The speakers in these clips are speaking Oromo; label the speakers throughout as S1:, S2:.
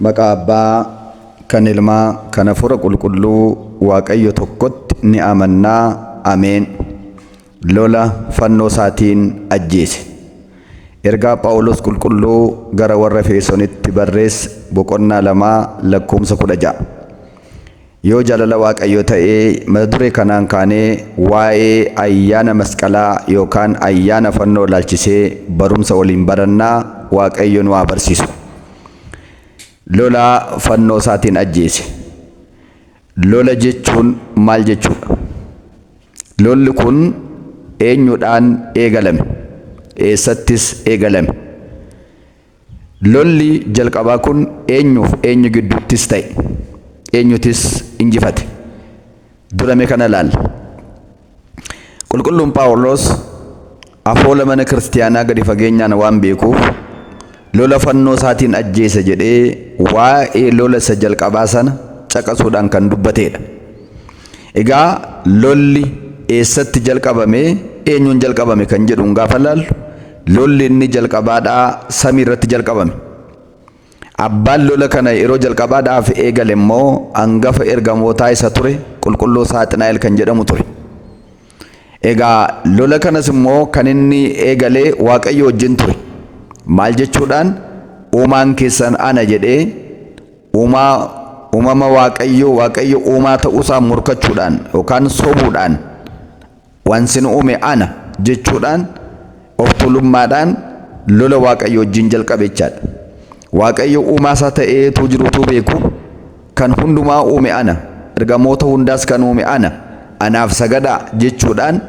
S1: Maqaa Abbaa kan Ilmaa kan Hafuura Qulqulluu Waaqayyo tokkotti ni amannaa. Ameen. Lola fannoo isaatiin ajjeese. Ergaa Phaawulos Qulqulluu gara warra Efesoonitti barreesse boqonnaa 2 lakkoomsa 16. Yoo jaalala Waaqayyoo ta'e mata duree kanaan kaanee waa'ee ayyaana masqalaa yookaan ayyaana fannoo ilaalchisee barumsa waliin barannaa Waaqayyo nu haa barsiisu. Lola fannoo isaatiin ajjeese. Lola jechuun maal jechuudha? Lolli kun eenyudhaan eegalame? Eessattis eegalame? Lolli jalqabaa kun eenyuuf eenyu gidduuttis ta'e? Eenyutis injifate? Durame kana ilaalla. Qulqulluun Phaawulos afoola mana kiristiyaanaa gadi fageenyaan waan beekuuf lola fannoo isaatiin ajjeese jedhee waa'ee lola isa jalqabaa sana caqasuudhaan kan dubbateedha. Egaa lolli eessatti jalqabame eenyuun jalqabame kan jedhuun gaafa laallu lolli inni jalqabaadhaa samii irratti jalqabame. Abbaan lola kana yeroo jalqabaadhaaf eegale immoo angafa ergamootaa isa ture qulqulluu Saaxinaa'el kan jedhamu ture. Egaa lola kanas immoo kan inni eegale Waaqayyo wajjin ture. Maal jechuudhaan uumaan keessan ana jedhee uumaa uumama Waaqayyo Waaqayyo uumaa ta'uusaa morkachuudhaan yookaan sobuudhaan Waan sin uume ana jechuudhaan of tuulummaadhaan lola Waaqayyo wajjin jalqabe jechaadha. Waaqayyo uumaa isaa ta'ee utuu jiru utuu beeku kan hundumaa uume ana, ergamoota hundaas kan uume ana, anaaf sagadaa jechuudhaan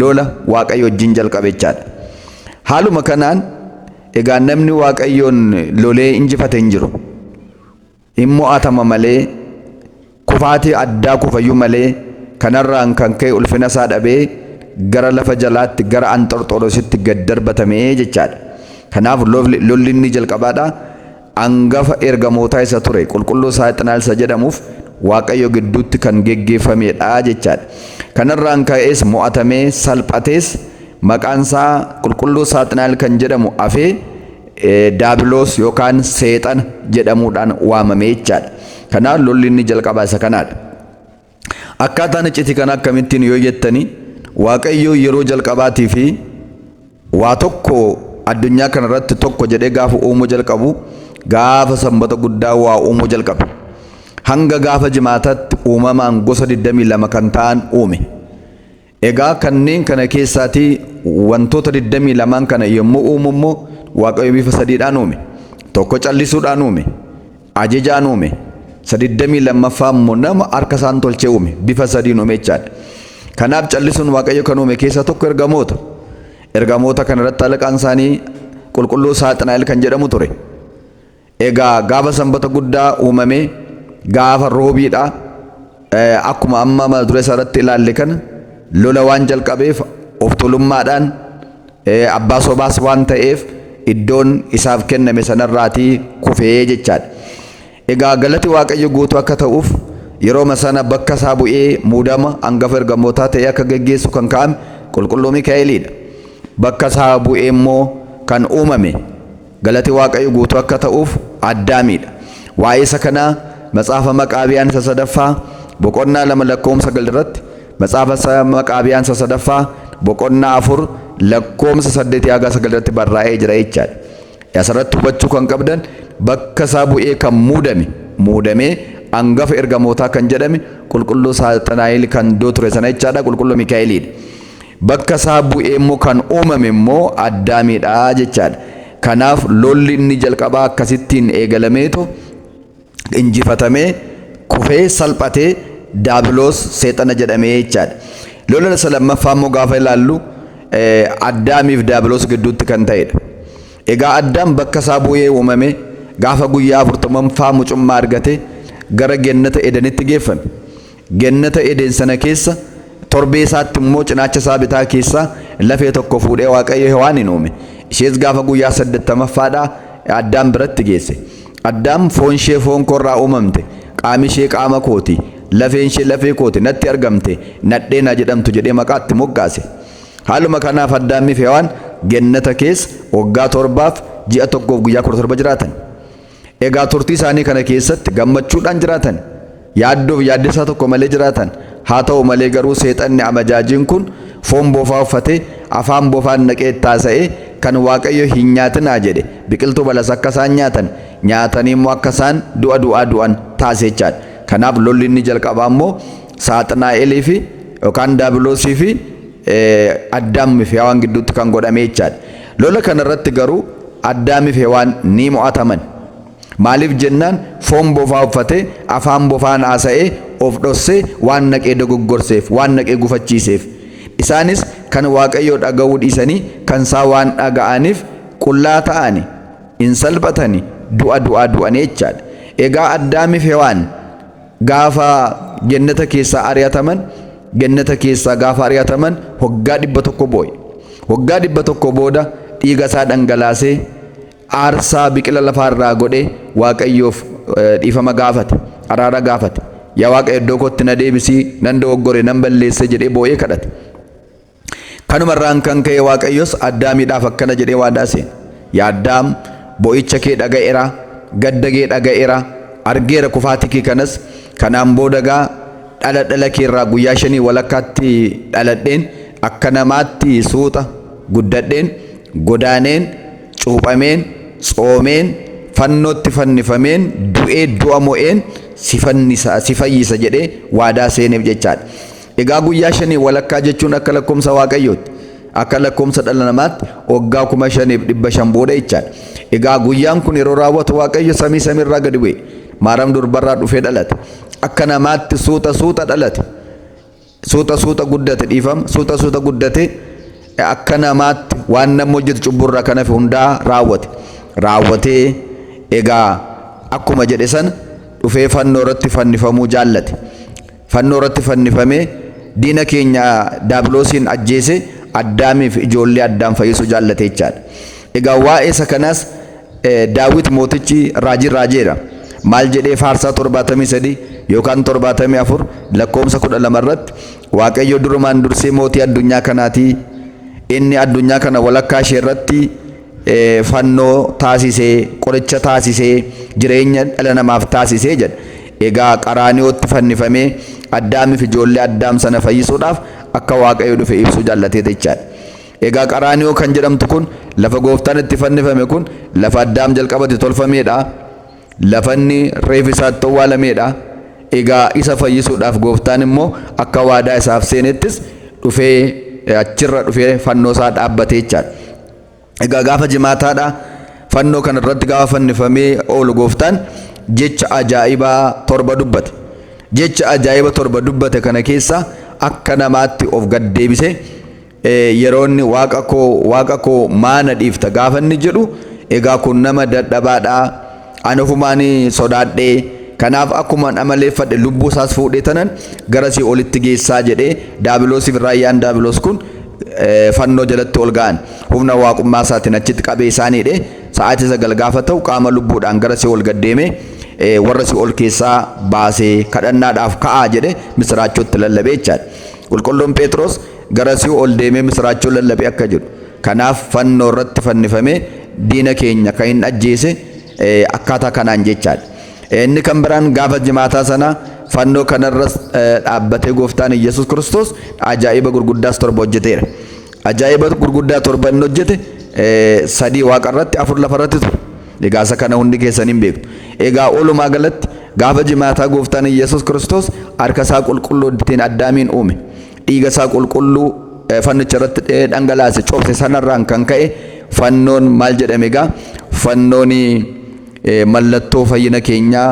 S1: lola Waaqayyo wajjin jalqabe jechaadha. Haaluma kanaan egaa namni Waaqayyoon lolee injifate hin jiru. In mo'atama malee, kufaatii addaa kufayyuu malee, kanarraan kan ka'e ulfina isaa dhabee gara lafa jalaatti gara Anxorxoorositti gad darbatame jechaadha. Kanaaf lolli inni jalqabaadha. Angafa ergamootaa isa ture qulqulluu Saaxinaa'el isa jedhamuuf Waaqayyo gidduutti kan geggeeffamedha jechaadha. Kanarraan ka'ees mo'atamee salphatees maqaan isaa qulqulluu Saaxinaa'el kan jedhamu afee Daabiloos yookaan Seexana jedhamuudhaan waamame jechaadha. Kanaaf lolli inni jalqabaa isa kanaadha. Akkaataan iccitii kana akkamittiin yoo jettani Waaqayyo yeroo jalqabaatii fi waa tokko addunyaa kanarratti tokko jedhee gaafa uumuu jalqabu gaafa sanbata guddaa waa uumuu jalqabe. Hanga gaafa jimaataatti uumamaan gosa 22 kan ta'an uume. Egaa kanneen kana keessaatii wantoota 22n kana yommuu uumu immoo Waaqayyo bifa sadiidhaan uume. Tokko callisuudhaan uume. Ajajaan uume. Isa 22ffaa immoo nama harka isaan tolchee uume. Bifa sadiin uume jechaadha. Kanaaf callisuun Waaqayyo kan uume keessaa tokko ergamoota. Ergamoota kana irratti alaqaan isaanii qulqulluu Saaxinaa'el kan jedhamu ture. Egaa gaafa sanbata guddaa uumame gaafa roobiidha. Akkuma amma mata duree isaa irratti ilaalle kana lola waan jalqabeef of tuulummaadhaan abbaa sobaas waan ta'eef iddoon isaaf kenname sanarraatii kufee jechaadha. Egaa galati Waaqayyo guutuu akka ta'uuf yerooma sana bakka isaa bu'ee muudama angafa ergamootaa ta'ee akka geggeessu kan kaa'ame qulqulluu Mikaa'eliidha. Bakka isaa bu'ee immoo kan uumame Galati Waaqayyo guutuu akka ta'uuf Addaamiidha. Waa'ee isa kanaa Matsaafa Maqaabiyaan isa sadaffaa boqonnaa 2 lakkoomsa 9 irratti, Matsaafa isa Maqaabiyaan isa sadaffaa boqonnaa 4 lakkoomsa 8 haga 9 irratti barraa'ee jira jechaadha. Asirratti hubachuu kan qabdan bakka isaa bu'ee kan muudame muudamee angafa ergamootaa kan jedhame qulqulluu Saaxinaa'el kan iddoo ture sana jechaadha qulqulluu Mikaa'eliidha. Bakka isaa bu'ee immoo kan uumame immoo Addaamiidha jechaadha. Kanaaf lolli inni jalqabaa akkasittiin eegalameetu injifatamee kufee salphatee daabiloos seexana jedhamee jechaadha. Lola isa lammaffaa immoo gaafa ilaallu Addaamiif daabiloos gidduutti kan ta'edha. Egaa Addaam bakka isaa bu'ee uumame gaafa guyyaa afurtamaffaa mucummaa argate gara gennata Edenitti geeffame. Gennata Eden sana keessa torbee isaatti immoo cinaacha isaa bitaa keessaa lafee tokko fuudhee Waaqayyo Hewaanin uume. Ishees gaafa guyyaa saddeettamaffaadhaa Addaam biratti geesse. Addaam foon ishee foon koorraa uumamte, qaami ishee qaama kooti, lafeen ishee lafee kooti, natti argamte, nadheen haa jedhamtu jedhee maqaa itti moggaase. Haaluma kanaaf Addaamii fi Hewaan gennata keessa waggaa torbaaf ji'a tokkoof guyyaa 17 jiraatan. Egaa turtii isaanii kana keessatti gammachuudhaan jiraatan. Yaaddoof yaaddessaa tokko malee jiraatan. Haa ta'u malee garuu seexanni amajaajiin kun foon bofaa uffatee afaan bofaan naqee itti haasa'ee kan Waaqayyo hin nyaatinaa jedhe biqiltuu balas akka isaan nyaatan nyaatanii immoo akka isaan du'a du'aa du'an taasise jechaadha. Kanaaf lolli inni jalqabaa immoo saaxinaa'elii fi yookaan daabiloosii fi Addaamii fi Hewaan gidduutti kan godhame jechaadha. Lola kanarratti garuu Addaamii fi Hewaan ni mo'ataman. Maaliif jennaan foon bofaa uffatee afaan bofaan haasa'ee of dhossee waan naqee dogoggorseef, waan naqee gufachiiseef. Isaanis kan Waaqayyoo dhaga'uu dhiisanii kan isaa waan dhaga'aniif qullaa ta'ani, hin salphatani, du'a du'aa du'anii jechaadha. Egaa Addaamii fi Hewaan gaafa gennata keessaa ari'ataman, gennata keessaa gaafa ari'ataman waggaa 100 boo'e. Waggaa 100 booda dhiiga isaa dhangalaasee aarsaa biqila lafaa irraa godhee Waaqayyoof dhiifama gaafate, araara gaafate. Yaa Waaqa iddoo kootti na deebisii, nan dogoggore, nan balleesse jedhee boo'ee kadhate. Kanuma irraan kan ka'e Waaqayyos Addaamiidhaaf akkana jedhee waadaa seene. Yaa Addaam, boo'icha kee dhaga'eera, gadda kee dhaga'eera, argeera kufaatii kee kanas, kanaan booda gaa dhala dhala kee irraa guyyaa shanii walakkaatti dhaladheen akka namaatti suuta guddadheen godaaneen cuuphameen tsoomeen fannootti fannifameen du'ee du'a mo'een si fannisa si fayyisa jedhee waadaa seeneef jechaadha. Egaa guyyaa shanii walakkaa jechuun akka lakkoomsa Waaqayyootti akka lakkoomsa dhala namaatti waggaa 5500 booda jechaadha. Egaa guyyaan kun yeroo raawwatu Waaqayyo samii samiirraa gadi bu'e. Maaram durbarraa dhufee dhalate. Akka namaatti suuta suuta dhalate. Suuta suuta guddate dhiifama. Suuta suuta guddate akka namaatti waan namni hojjetu cubburraa kan hafe hundaa raawwate. Raawwatee egaa akkuma jedhe sana dhufee fannoo irratti fannifamuu jaallate. Fannoo irratti fannifamee diina keenya daabiloosiin ajjeese Addaamiif ijoollee Addaam fayyisuu jaallate jechaadha. Egaa waa'ee isa kanaas Daawit mootichi raajii raajeera. Maal jedhee faarsaa 73 yookaan 74 lakkoomsa 12 irratti Waaqayyo durumaan dursee mootii addunyaa kanaatii inni addunyaa kana walakkaa ishee irratti fannoo taasisee qoricha taasisee jireenya dhala namaaf taasisee jedha. Egaa Qaraaniyootti fannifamee Addaamiif ijoollee Addaam sana fayyisuudhaaf akka Waaqayyo dhufe ibsuu jaallatee jechaadha. Egaa Qaraaniyoo kan jedhamtu kun lafa gooftaan itti fannifame kun lafa Addaam jalqabatti tolfameedha. Lafa inni reefi isaatti owwaalameedha. Egaa isa fayyisuudhaaf gooftaan immoo akka waadaa isaaf seenettis dhufee achirra dhufee fannoo isaa dhaabbatee jechaadha. Egaa gaafa jimaataadha fannoo kana irratti gaafa fannifamee oolu gooftaan jecha ajaa'ibaa torba dubbate. Jecha ajaa'iba torba dubbate kana keessa akka namaatti of gad deebisee yeroo inni waaqa koo waaqa koo maana dhiifta gaafa inni jedhu egaa kun nama dadhabaadha ani ofumaan sodaadhee kanaaf akkuma amaleeffadhe lubbuu isaas fuudhee tanan gara sii olitti geessaa jedhee daabiloosiif raayyaan daabiloos kun fannoo jalatti ol ga'an humna waaqummaa isaatiin achitti qabee isaan hidhe sa'aatii 9 gaafa ta'u qaama lubbuudhaan gara si'ool gad deemee warra si'ool keessaa baasee kadhannaadhaaf ka'aa jedhe misiraachootti lallabee jechaadha. Qulqulluun Phexros gara si'ool deemee misiraachoo lallabe akka jedhu. Kanaaf fannoo irratti fannifamee diina keenya kan hin ajjeese akkaataa kanaan jechaadha. Inni kan biraan gaafa jimaataa sana fannoo kanarras dhaabbatee gooftaan Iyyasuus Kiristoos ajaa'iba gurguddaas torba hojjeteera. Ajaa'iba gurguddaa torba inni hojjete sadii waaqa irratti afur lafa irratti ture. Egaa isa kana hundi keessan hin beektu. Egaa walumaa galatti gaafa jimaataa gooftaan Iyyasuus Kiristoos harka isaa qulqulluu ittiin Addaamiin uume. Dhiiga isaa qulqulluu fannicha irratti dhangalaase cobse sanarraan kan ka'e fannoon maal jedhame egaa fannoon mallattoo fayyina keenyaa,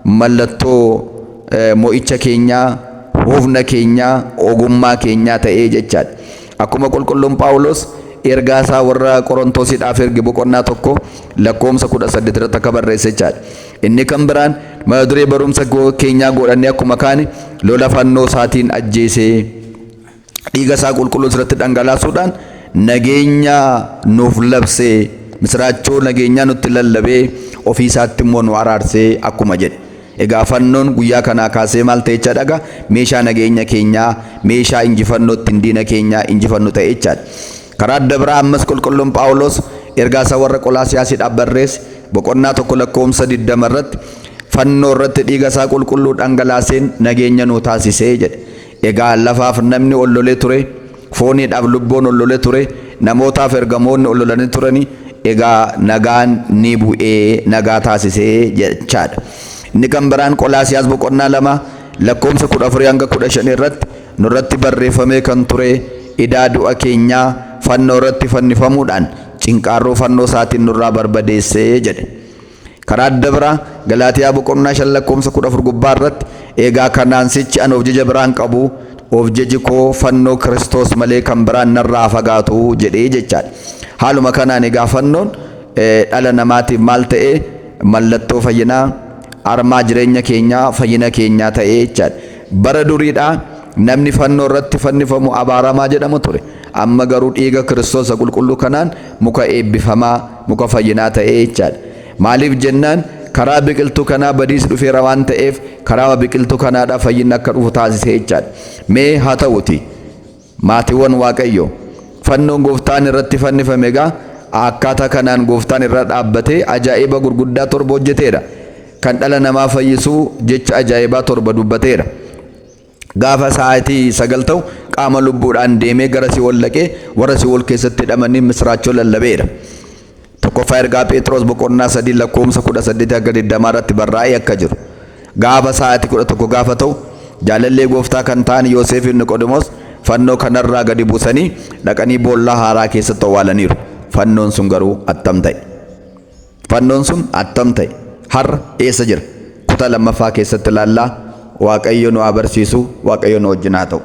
S1: mallattoo mo'icha keenyaa, humna keenyaa, ogummaa keenyaa ta'ee jechaadha. Akkuma qulqulluun Phaawulos ergaa isaa warra Qorontoosiidhaaf erge boqonnaa 1 lakkoomsa 18 irratti akka barreesse jechaadha. Inni kan biraan mata duree barumsa keenyaa godhannee akkuma kaane lola fannoo isaatiin ajjeesee dhiiga isaa qulqulluu irratti dhangalaasuudhaan nageenya nuuf labsee misiraachoo nageenyaa nutti lallabee ofii isaatti immoo nu araarsee akkuma jedhe. Egaa fannoon guyyaa kanaa kaasee maal ta'e jechaadha egaa meeshaa nageenya keenyaa meeshaa injifannoo ittiin diina keenyaa injifannu ta'e jechaadha. Karaa adda biraa ammas qulqulluun Phaawulos ergaa isaa warra Qolaasiyaasiidhaaf barreesse boqonnaa 1 lakkoofsa 20 irratti fannoo irratti dhiiga isaa qulqulluu dhangalaaseen nageenya nuu taasisee jedhe. Egaa lafaaf namni ol lolee ture, fooniidhaaf lubboon ol lolee ture, namootaaf ergamoonni ol lolanii turani. Egaa nagaan ni bu'ee nagaa taasisee jechaadha. Inni kan biraan Qolaasiyaas boqonnaa 2 lakkoofsa 14 hanga 15 irratti nurratti barreeffamee kan ture idaa du'a keenyaa fannoo irratti fannifamuudhaan cinqaarroo fannoo isaatiin nurraa barbadeessee jedhe. Karaa adda biraa Galaatiyaa boqonnaa 5 lakkoofsa 14 gubbaa irratti egaa kanaan sichi ani of jaja biraan qabu, of jaji koo fannoo Kiristoos malee kan biraan narraa fagaatu jedhee jechaadha. Haaluma kanaan egaa fannoon dhala namaatiif maal ta'e? Mallattoo fayyinaa, armaa jireenya keenyaa, fayyina keenyaa ta'ee jechaadha. Bara duriidhaa namni fannoo irratti fannifamu abaaramaa jedhama ture. Amma garuu dhiiga Kiristoos qulqulluu kanaan muka eebbifamaa, muka fayyinaa ta'ee jechaadha. Maaliif jennaan karaa biqiltuu kanaa badiis dhufeera waan ta'eef karaa biqiltuu kanaadhaa fayyinni akka dhufu taasisee jechaadha. Mee haa ta'uti maatiiwwan Waaqayyo, fannoon gooftaan irratti fannifame egaa akkaataa kanaan gooftaan irra dhaabbatee ajaa'iba gurguddaa 7 hojjeteera. Kan dhala namaa fayyisuu jecha ajaa'ibaa 7 dubbateera. Gaafa sa'aatii 9 ta'u qaama lubbuudhaan deemee gara si'ool dhaqee warra si'ool keessatti hidhamanii misiraachoo lallabeera. Tokkoffaa ergaa Phexros boqonnaa 3 lakkoofsa 18 hanga 20 irratti barraa'ee akka jiru. Gaafa sa'aatii 11 gaafa ta'u jaalallee gooftaa kan ta'an Yoosef fi Niqodimoos fannoo kanarraa gadi buusanii dhaqanii boollaa haaraa keessatti owwaalaniiru. Fannoon sun garuu attam ta'e? Fannoon sun attam ta'e? Har'a eessa jira? Kutaa lammaffaa keessatti ilaallaa. Waaqayyo nu haa barsiisu. Waaqayyo nu wajjin haa ta'u.